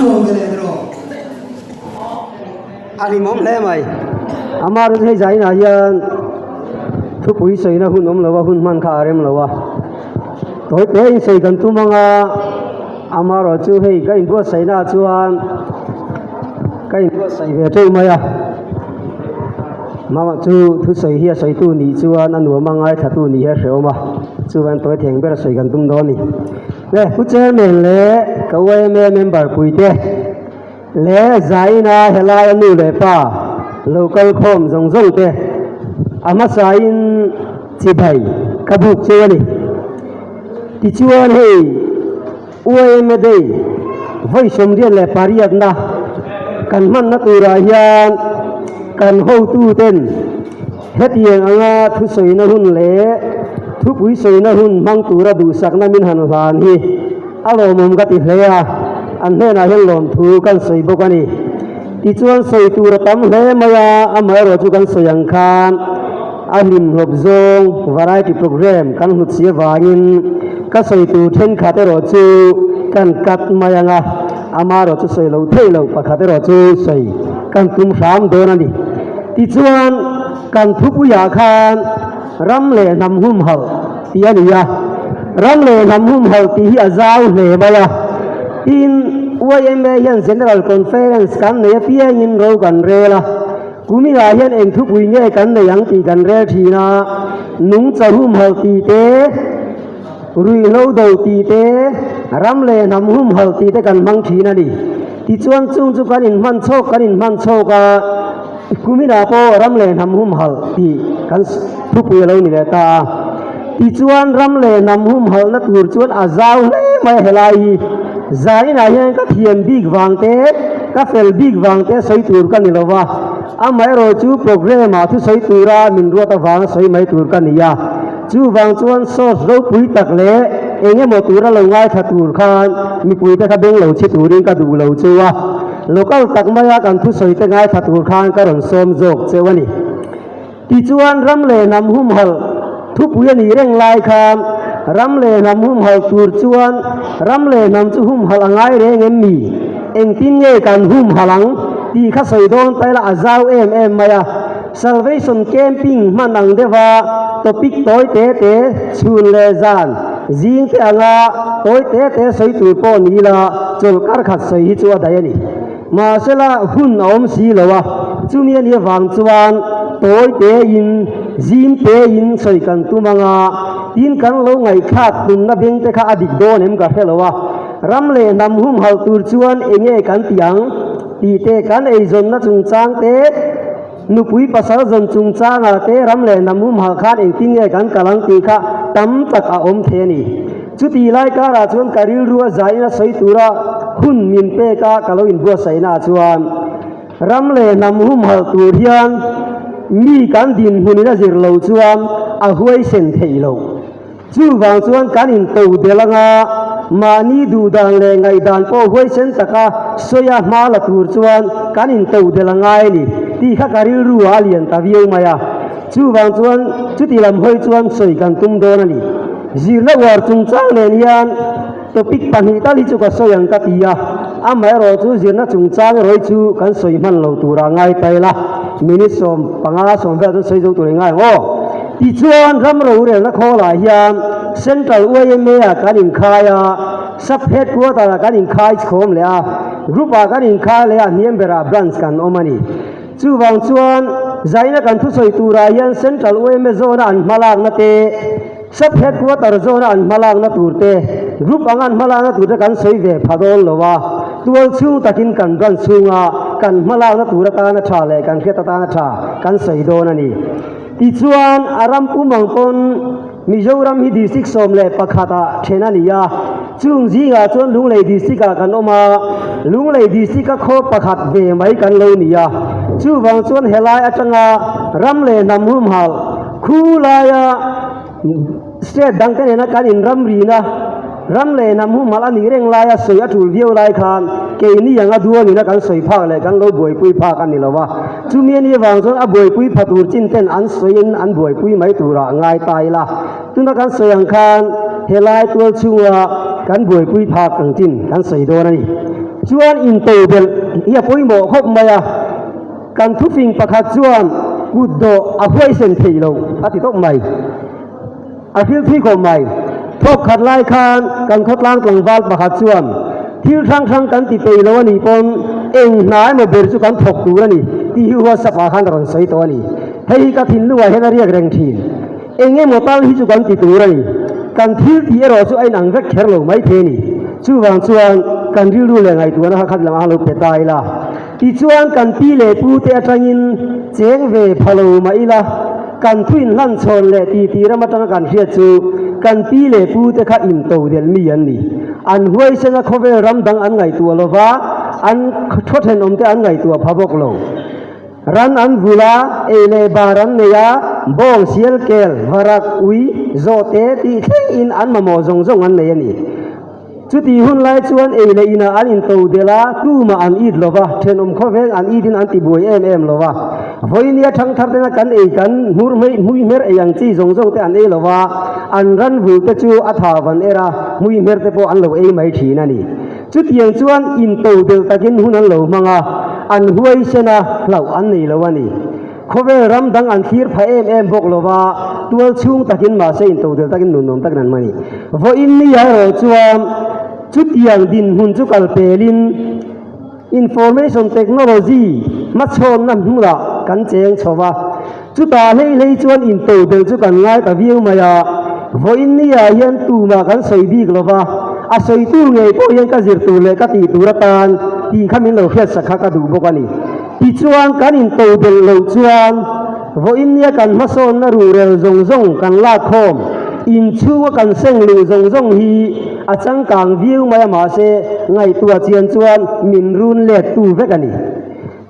nuam ve leh tiraw? A hlimawm hle mai. Ama run hei zainah hian thupui sawina hun awm lo a, hun hman kha a rem lo a. Tawi te in sawi kan tum ang a, amarawh chu hei ka inbuatsaihna ah chuan ka inbuatsaih ve teuh mai a. Mama chu thusawi hi a sawitu nih chuan a nuam a, ngaithlatu nih hi a hrehawm a, chuvangin tawi theng ber a sawi kan tum dawn a ni. Le Pu Chairman leh ka yma member puite leh Zaina helaia nu leh pa lo kal khawm zawng zawng te a hmasain chibai ka buk cheu a ni. Tichuan hei yma Day vawi 78na kan hmanna turah hian kan hotuten Hetiang anga thusawina hun leh thupui sawina hun hmang tura duhsakna min han hlan hi a lawmawm ka ti hle a, an hnenah hian lawmthu kan sawi bawk a ni. Tichuan sawi tur a tam hle mai a, amaherawh chu kan sawi ang khan a hlimhlawp zawng variety programme kan hlut si avangin ka sawi tur thenkhat erawh chu kan cut mai ang a, amaherawh chu sawi loh theih loh pakhat erawh chu sawi kan tum hram dawn a ni. Tichuan, kan thupuiah khan ram leh hnam humhalh tih a ni a, ram leh hnam humhalh tih hi a zau hle mai a. Tin, yma hian General Conference kan nei apiangin ro kan rel a, kuminah hian eng thupui nge kan nei ang tih kan rel thin a, nungcha humhalh tih te, ruihhlo do tih te, ram leh hnam humhalh tih te kan hmang thin a ni. Tichuan chung chu kan inhman chhawk kan inhman chhawk a, kuminah pawh ram leh hnam humhalh tih kan thupui a lo ni leh ta a. Tichuan ram leh hnam humhalhna tur chuan a zau hle mai a helai hi. Zaninah hian ka thiam bik vang te, ka fel bik vang te sawi tur ka ni lo va, amaherawh chu programme ah thusawi tura min ruat avanga sawi mai tur ka ni a. Chuvang chuan source ropui tak leh eng emaw tura lo ngaithla tur khan mipuite kha beng lo chhi turin ka duh lo cheu a, local tak maia kan thusawi te ngaithla tur khan ka rawn sawm zawk cheu a ni. Tichuan ram leh hnam humhalh thupui a nih reng lai khan ram leh hnam humhalh tur chuan ram leh hnam chu humhalh a ngai reng em mi? Engtin nge kan humhalh ang tih kha sawi dawn ta ila a zau em em mai a. Salvation Camping hman ang deuha topic tawi te te chhun leh zan zing te anga tawi te te sawi tur pawh ni ila chawlh kar khat sawi hi chu a daih a ni. Mahsela hun a awm si lo a, chumi a nih avang chuan tawi te in zim te in sawi kan tum anga tin kan lo ngaihthlak tumna beng te kha a dik dawn em ka hre lo a, ram leh hnam humhalh tur chuan enge kan tih ang tih te kan eizawnna chungchang te, Nupui pasal zawn chungchangah te ram leh hnam humhalh khan engtin nge kan kal ang tih kha tam tak a awm thei a ni. Chuti lai karah chuan ka rilru a zain a sawi tura hun min pek a ka lo inbuatsaihna ah chuan ram leh hnam humhalh tur hian mi kan dinhmunin a zir lo chuan a huaisen theih loh. Chuvang chuan kan into del anga mahni duhdan leh ngaihdan pawh huaisen taka sawia hma la tur chuan kan into del a ngai a ni tih kha ka rilru ah a lian ta viau mai a. Chuvang chuan chuti lam hawi chuan sawi kan tum dawn a ni. Zirna uar chungchang nen hian topic pahnih tal hi chu ka sawi ang ka ti a, amaherawh chu zirna chungchang erawh hi chu kan sawi hman lo turah ngai ta ila, minute 15 sawm vel chuan sawi zo tur i ngai ang aw. Tichuan ram rorelna khawlah hian Central yma ah kan inkhai a, Sub Headquarter ah kan inkhai chhawm leh a, Group ah kan inkhai leh a, hniam berah Branch kan awm a ni. Chuvang chuan zaina kan thusawi turah hian Central yma zone a an hmalakna te, Sub Headquarter zone a an hmalakna tur te, Group anga an hmalakna tur te kan sawi ve pha dawn lo a, tual chhung takin kan Branch chhunga kan hmalakna tur atana tha leh kan hriat atana tha kan sawi dawn a ni. Tichuan, a ram pum ang pawn Mizoram hi District 11 ah then a ni a, chung zingah chuan Lunglei District ah kan awm a, Lunglei District a khaw pakhat ve mai kan lo ni a, chuvang chuan helai atanga ram leh hnam humhalh khu laia State dangte nena kan inramrina ram leh hnam humhalh a nih reng laia sawi a tul viau lai khan keini anga duangina kan sawi phak leh kan lo buaipui phak a ni lo a. Chumi a nih avang chuan a buaipui pha tur chin ten an sawiin an buaipui mai turah ngai ta ila. Tuna kan sawi ang khan helai tual chhunga kan buaipui phak ang chin kan sawi dawn a ni. Chuan intodelh hi a pawimawh khawp mai a, kan thufing pakhat chuan kut dawh a huaisen theih loh a ti tawp mai. A hril thui khawp mai. Thawk khat lai khan kan khawtlang tlangval pakhat chuan thil hrang hrang kan ti peih lo a nih pawn eng hna emaw ber chu kan thawk tur a ni tih hi WhatsApp ah khan a rawn sawi tawh a ni. Hei hi ka thinlungah hian a riak reng thin. Eng emaw tal hi chu kan ti tur a ni. Kan thil tih erawh chu a inang vek kher lo mai thei a ni. Chuvang chuan kan rilru leh ngaihtuahna kha khat lamah lo pe ta ila. Tichuan kan pi leh pu te atangin cheng ve pha lo mah ila, kan thu inhlan chhawn leh titi ram atanga kan hriat chu kan pi leh pu te kha into delh mi an ni. An huaisen a khawvel ram dang an ngaihtuah lo va, an thaw thenawm te an ngaihtuah pha bawk lo. Ran an vul a, ei leh bar an nei a, bawng, sial, kel, varak, ui, zawhte tih thlengin an mamawh zawng zawng an nei a ni. Chutih hun lai chuan ei leh inah an into delh a, tumah an it lo va, thenawm khawveng an it in an tibuai em em lo va. Vawinia thangthar tena kan ei kan hmur hmei hmuihmer ei ang chi zawng zawng te an ei lo va, an ran vul te chu a tha van er a, hmuihmer te pawh an lo ei mai thin a ni. Chutiang chuan into delh takin hun an lo hmang a, an huaisen a, hlauh an nei lo a ni. Khawvel ram dang an thlir pha em em bawk lo va, tual chhung takin mahse intodel takin nunawm takin an hman i. Vawiin ni ah erawh chuan chutiang dinhmun chu kal pelin Information Technology hmachhawnna hmunah kan cheng chho va, chutah hlei hlei chuan intodel chu kan ngai ta viau mai a. Vawiin ni ah hian tumah kan sawi bik lo va, a sawitu ngei pawh hian ka zir tur leh ka tih tur atan tih kha min lo hriatsak kha ka duh bawk a ni. Tichuan kan intodelh loh chuan vawiin nia kan hmasawnna ruhrel zawng zawng kan lak khawm, inchhunga kan seng luh zawng zawng hi a changkang viau mai a mahse ngaihtuah chian chuan min run let tu vek a ni.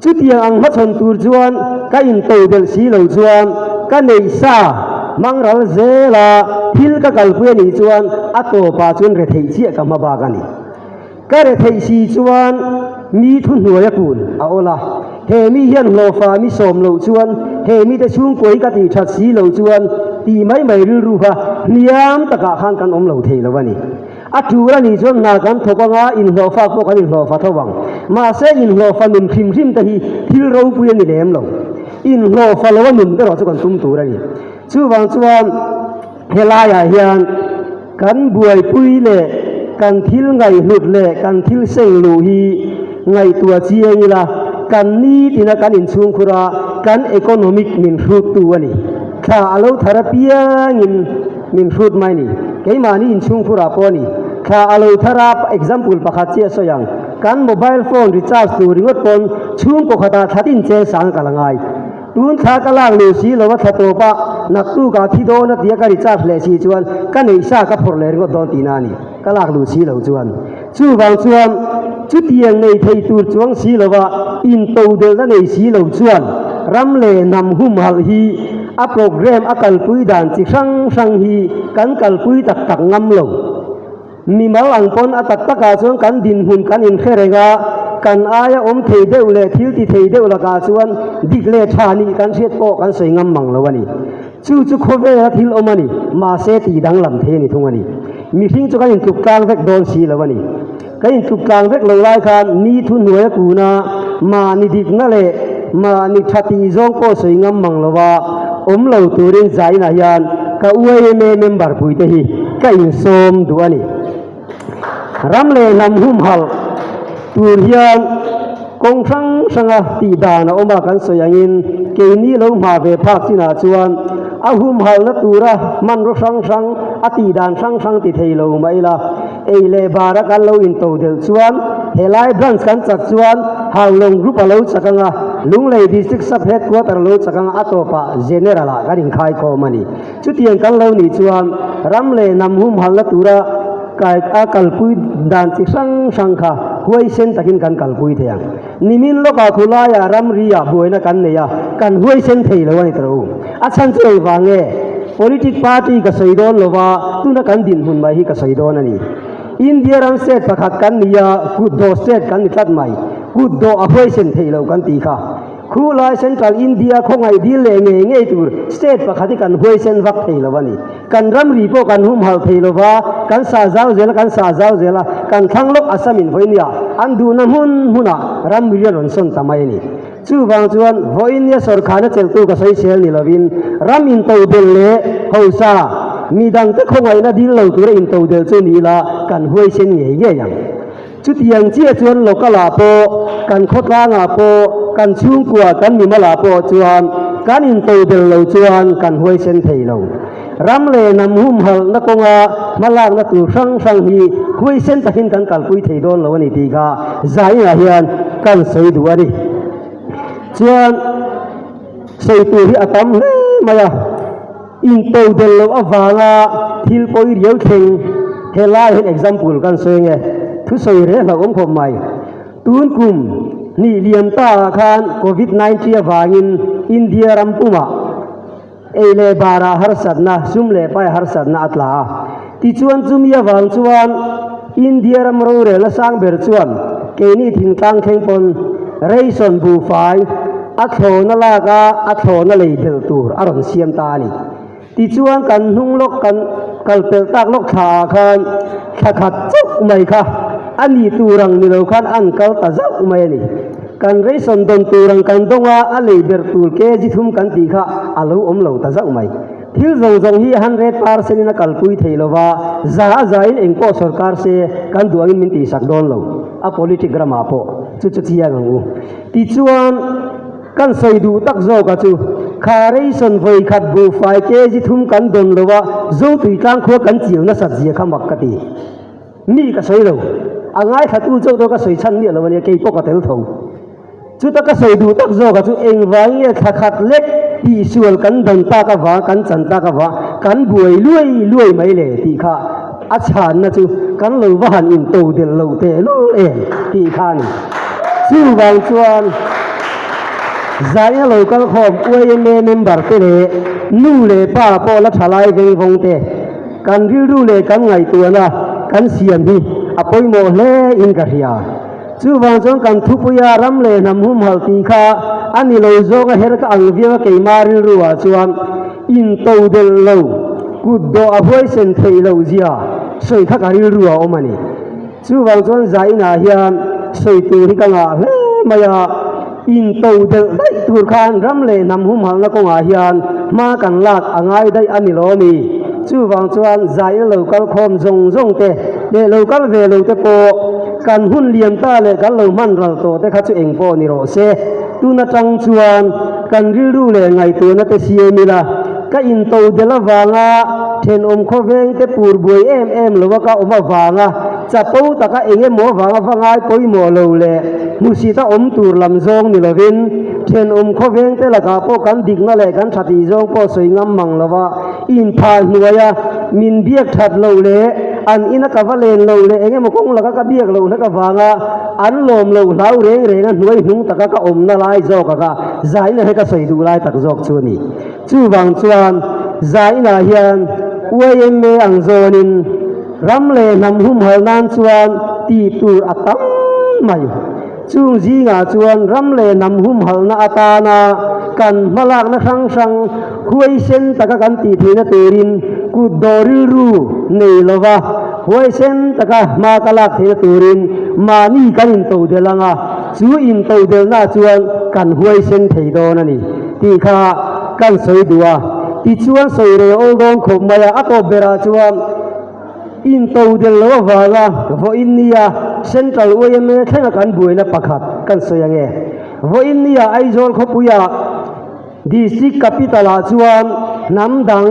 Chutiang ang hmachhawn tur chuan ka intodelh si lo chuan ka neih sa hmang ral zela thil ka kalpui a nih chuan a tawpah chuan retheih chiah ka hma bak a ni. Ka retheih si chuan mi thuhnuai a kun a awl a, he mi hian hlawhfa mi sawm loh chuan he mite chhungkawi ka tih that si lo chuan tih mai mai rilru kha hniam takah khan kan awm lo thei lo a ni. A tul a nih chuan hna kan thawk anga inhlawhfa pawh kan inhlawhfa tho ang. Mahse inhlawhfa nun hrim hrim te hi thil ropui a ni lem lo. Inhlawhfa lo a nun erawh chu kan tum tur a ni. Chuvang chuan helaiah hian kan buaipui leh kan thil ngaihhlut leh kan thil seng luh hi ngaihtuah chiang ila, kan nitina kan inchhungkhur a, kan economic min hruttu a ni. Thla a lo thar apiangin min hrut mai a ni. Keimahni inchhungkhurah pawh a ni. Thla a lo thar a, example pakhat chiah sawi ang, kan mobile phone recharge tur ringawt pawn chhungkaw khatah thla tin cheng sang ka la ngai. Tun thla ka lak luh si lo a thla tawp a, naktuk ah thi dawn a tia ka recharge leh si chuan ka neih sa ka phawrh leh ringawt dawn tihna a ni, ka lak luh si lo chuan. Chuvang chuan chutiang nei thei tur chuang si lo va intodelhna nei si lo chuan ram leh hnam humhalh hi a programme a kalpui dan chi hrang hrang hi kan kalpui tak tak ngam lo. Mimal ang pawn a tak takah chuan kan dinhmun kan inhre reng a, kan aia awm thei deuh leh thil ti thei deuh lakah chuan dik leh tha nih kan hriat pawh kan sawi ngam mang lo a ni. Chu chu khawvela thil awm a ni, mahse tih danglam thei a ni thung a ni. Mihring chu kan intluk tlang vek dawn si lo a ni. Kan intluk tlang vek lo lai khan mi thu hnuai a kun a, mahni dikna leh mahni tha tih zawng pawh sawi ngam mang lo a, awm lo turin zainah hian ka UAMA member puite hi ka insawm duh a ni. Ram leh hnam humhalh tur hian kawng hrang hranga tih dan a awm a, kan sawi angin keini lo hma ve phak chinah chuan a humhalhna tura hmanraw hrang hrang a tih dan hrang hrang ti thei lo mah ila ei leh bara kan lo intodelh chuan helai branch kan chak chuan Haulawng group a lo chak anga Lunglei District Sub Headquarter a lo chak anga a tawpah General ah kan inkhaikhawm a ni. Chutiang kan lo nih chuan ram leh hnam humhalhna tura kai a kalpui dan chi hrang hrang kha huaisen takin kan kalpui thei ang. Nimin lawkah khulaiah ramri ah buaina kan nei a, kan huaisen thei lo a ni tawh u. A chhan chu engvang nge? Politic party ka sawi dawn lo va, tuna kan dinhmun mai hi ka sawi dawn a ni. India ram state pakhat kan ni a, kutdawh state kan ni tlat mai. Kutdawh a huaisen thei lo kan tih kha. Khulai Central India khawngaih dil leh ngei ngei tur state pakhat hi kan huaisen vak thei lo a ni. Kan ramri pawh kan humhalh thei lo va, kan sah zau zel a, kan sah zau zel a, kan thlang lawk Assam in vawinia an duhna hmun hmunah ramri a rawn sawn ta mai a ni. Chuvang chuan vawinia sawrkharna chelhtu ka sawisel ni lovin ram intodel leh hausa midangte khawngaihna dil lo tura intodel chu ni ila kan huaisen ngei ngei ang. Chutiang chiah chuan local ah pawh, kan khawtlang ah pawh, kan chhungkua, kan mimal ah pawh chuan kan intodel lo chuan kan huaisen thei lo. Ram leh hnam humhalhna kawnga hmalakna tur hrang hrang hi huaisen takin kan kalpui thei dawn lo a ni tih kha zainah hian kan sawi duh a ni. Chuan sawi tur hi a tam hle mai a. Intodel loh avanga thil pawi riau thleng helai hian example kan sawi nge thusawi reh hlauh awm khawp mai. Tun kum hnih liam ta ah khan Covid 19 avangin India ram pumah ei leh barah harsatna, sum leh pai harsatna a tla a. Tichuan chumi avang chuan India ram rorelna sang ber chuan keini thingtlang thleng pawn ration buhfai a thlawna lak a, a thlawna lei belh tur a rawn siam ta a ni. Tichuan kan hnung lawk kan kal pelh tak lawk thla ah khan thla khat chauh mai kha a nih tur ang ni lo khan an kal ta zauh mai a ni. Kan ration dawn tur ang kan dawng a, a lei berh tur kg thum kan tih kha a lo awm lo ta zauh mai. Thil zawng zawng hi 100 percent in a kalpui thei lo va, za a za in eng pawh sawrkar se kan duh angin min tihsak dawn lo, a politic ramah pawh chu chu chiang ang u. Tichuan, kan sawi duh tak zawk a chu, kha ration vawi khat buhfai kg thum kan dawn lo a, Zotui tlang khua kan chiu nasat zia kha mak ka ti. Mi ka sawi lo, a ngaithlatu chauh dawn ka sawi chhan miah lo a nia, kei pawh ka tel tho. Chuta ka sawi duh tak zawkah chu engvang nge thla khat lek tihsual kan dan tak avang, kan chan tak avang kan buai luai luai mai le tih kha a chhanna chu kan lo va han into del lo teh lul em tih kha a ni. Chuvang chuan zaina lo kal khawm YMA member te leh nu leh pa pawh la tha lai veng vawng te kan rilru leh kan ngaihtuahna kan siam hi a pawimawh hle in ka hria. Chuvang chuan kan thupuia ram leh hnam humhalh tih kha a ni lo zawng a her ka ang viau a keimah rilru ah chuan into delh lo, kut dawh a huaisen theih loh zia sawi kha ka rilru a awm a ni. Chuvang chuan zainah hian sawi tur hi ka ngah hle mai a, into delh daih tur khan ram leh hnam humhalhna kawngah hian hma kan lak a ngai daih a ni lo a ni. Chuvang chuan zaina lo kal khawm zawng zawng te leh lo kal ve lo te pawh kan hun lian ta leh kan lo hman ral tawh te kha chu eng pawh ni rawh se. Tun atang chuan kan rilru leh ngaihtuahna te siam ila, ka into del avanga thenawm khawveng te pur buai em em lo a ka awm avanga chapo taka eng emaw avanga va ngai pawimawh lo leh hmusit a awm tur lam zawng ni lovin thenawm khawveng te lakah pawh kan dikna leh kan tha tih zawng pawh sawi ngam mang lova Inphal hnuaia min biak that loh leh an ina ka va len loh leh eng emaw kawng laka ka biak loh hlek avanga an lawm loh hlau reng reng a hnuai hnung taka ka awmna lai zawk aka zaina hi ka sawi duh lai tak zawk chu a ni. Chuvang chuan zainah hian YMA ang zawnin ram leh hnam humhalh nan chuan tih tur a tam mai. Chung zingah chuan ram leh hnam humhalhna atana kan hmalakna hrang hrang huaisen taka kan tih theihna turin kut dawh rilru nei lova huaisen taka hma ka lak theihna turin mahni kan intodelh ang a, chu intodelhna chuan kan huaisen thei dawn a ni tih kha kan sawi duh a. Tichuan sawi rei awl dawn khawp mai a, a tawp berah chuan. Intodel lo avanga vawiin nia Central YMA thlenga kan buaina pakhat kan sawi ange. Vawiin nia Aizawl khawpuia District Capital ah chuan hnam dang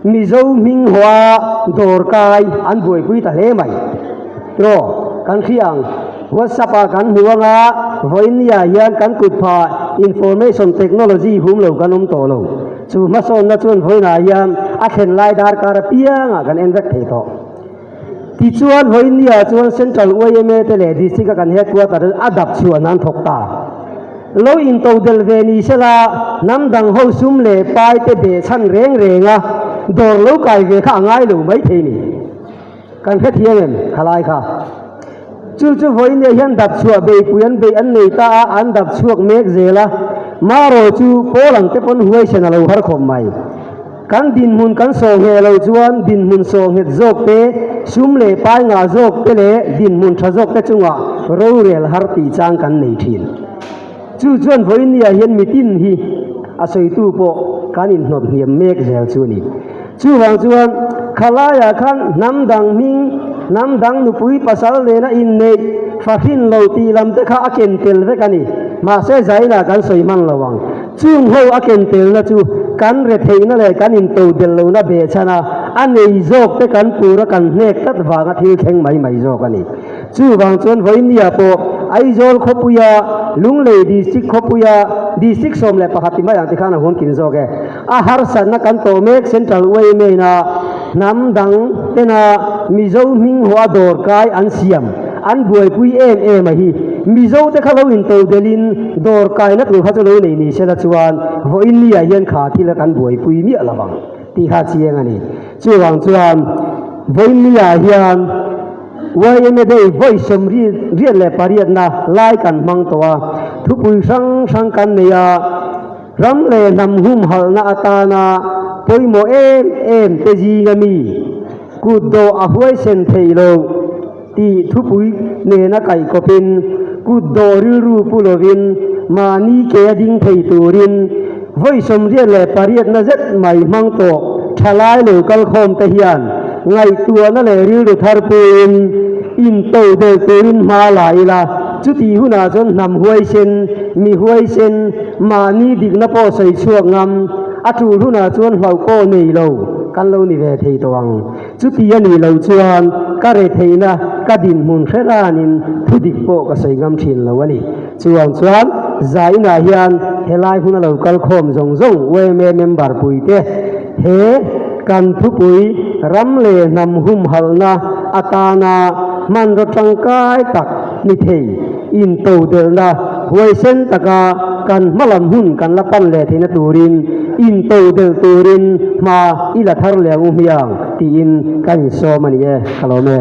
Mizo hming hawa dawr kai an buaipui ta hle mai. Tiraw kan hria ang. WhatsApp ah kan hmu anga vawiin nia hian kan kut phah Information Technology hum lo kan awm tawh lo. Chu hmasawnna chuan vawiinah hian a thlen lai darkar apiangah kan en vek thei tawh. Tichuan, vawiinniah chuan Central YMA te leh District a kan Headquarter a dap chhuah nan thawk ta. Lo intodelh ve ni sela, hnam dang ho sum leh pai te behchhan reng renga dawr lo kai ve kha a ngai lo mai thei ni. Kan hrethiam em khalai kha? Chu chu vawiin leh hian dap chhuah beipui an beih an nei ta a, an dap chhuak mek zel a. Marawh chu pawl ang te pawn huaisen a lo har khawp mai. Kan dinhmun kan sawh ngheh lo chuan dinhmun sawh nghet zawk te, sum leh pai ngah zawk te leh dinhmun tha zawk te chungah rorel har tih chang kan nei thin. Chu chuan vawinia hian mitin hi a sawitu pawh kan inhnawt hniam mek zel chu a ni. Chuvang chuan khalaiah khan hnam dang hming, hnam dang nupui pasal nena inneih fahrin lo tih lam te kha a ken tel vek a ni. Mahse zainah kan sawi hman lo ang. Chung ho a ken telna chu kan retheihna leh kan intodelh lohna behchhan a, a nei zawk te kan tura kan hnek tlat vanga thil thleng mai mai zawk a ni. Chuvang chuan vawinia pawh Aizawl khawpuia, Lunglei District khawpuia, District 11 ti mai ang tikhan a huam kim zawk e. A harsatna kan tawh mek Central yma-in a hnam dang tena Mizo hming haw a dawr kai an siam an buaipui em em a hi. Mizo te kha lo intodelhin dawr kaina tur kha chu lo nei ni sela chuan vawinia hian kha thil a kan buaipui miah lo ang tih kha chiang a ni. Chuvang chuan vawinia hian yma Day vawi 78na lai kan hmang tawh a, thupui hrang hrang kan nei a, ram leh hnam humhalhna atana pawimawh em em te zinga mi kut dawh a huaisen theih loh tih thupui nena kaihkawpin kut dawh rilru pu lovin mahni ke a ding thei turin vawi 78na zet mai hmang tawh thalai lo kalkhawm te hian ngaihtuahna leh rilru thar puiin into del turin hma la ila chutih hunah chuan hnam huaisen, mi huaisen, mahni dikna pawh sawi chhuak ngam, a tul hunah chuan hlauh pawh nei lo kan lo ni ve thei tawh ang. Chuti a nih loh chuan ka retheihna ka dinhmun hre ranin thudik pawh ka sawi ngam thin lo a ni. Chuvang chuan zainah hian helai huna lo kal khawm zawng zawng yma member puite he kan thupui ram leh hnam humhalhna atana hmanraw tangkai tak ni thei intodelhna huaisen taka kan hmalam hun kan la pan leh theihna turin intodelh turin hma i la thar leh ang u hmiang tiin ka insawm a ni e, ka lawm e.